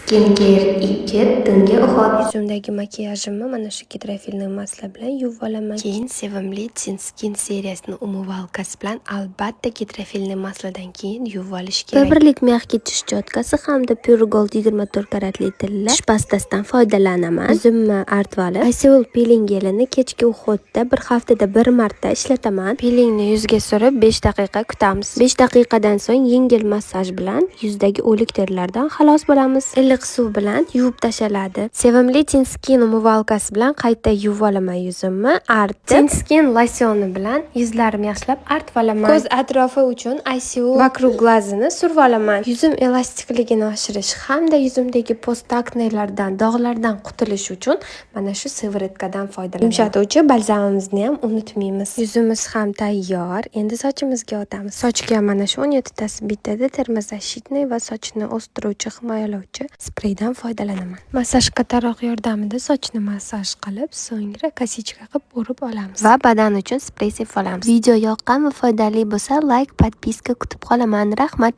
Skincare 2, tungi уход. Yuzimdagi makiyajimni mana shu гидрофильный масло bilan yuvib olaman. Keyin sevimli Tint Skin seriyasini умывалка si bilan albatta гидрофильный масло dan keyin yuvib olish kerak. Faberlic мягкий tish щётка si hamda Pure Gold 24 karatli tilla tish pastasidan foydalanaman. Yuzimni artib olib, iSeul peeling gelini kechki уход da bir haftada bir marta ishlataman. Pilingni yuzga surib, 5 daqiqa kutamiz. 5 daqiqadan so'ng yengil massaj bilan yuzdagi o'lik terilardan xalos bo'lamiz. Iliq suv bilan yuvib tashlanadi. Sevimli Tint Skin умывалка si bilan qayta yuvib olaman yuzimni, artib. Tint Skin losyoni bilan yuzlarimni yaxshilab artib olaman. Ko'z atrofi uchun iSeul вокруг глаз ini surib olaman. Yuzim elastikligini oshirish hamda yuzimdagi постакне lardan, dog'lardan qutulish uchun mana shu сыворотка dan foydalanaman. Yumshatuvchi balzamimizni ham unutmaymiz. Yuzimiz ham tayyor. Endi sochimizga o'tamiz. Sochga mana shu 17 tasi bittada термозащитный va sochni o'stiruvchi, himoyalovchi spreydan foydalanaman. Massaj taroq yordamida sochni massaj qilib, so'ngra косичка qilib o'rib olamiz. Va badan uchun sprey sepib olamiz. Video yoqqan va foydali bo'lsa, layk, подписка kutib qolaman. Rahmat.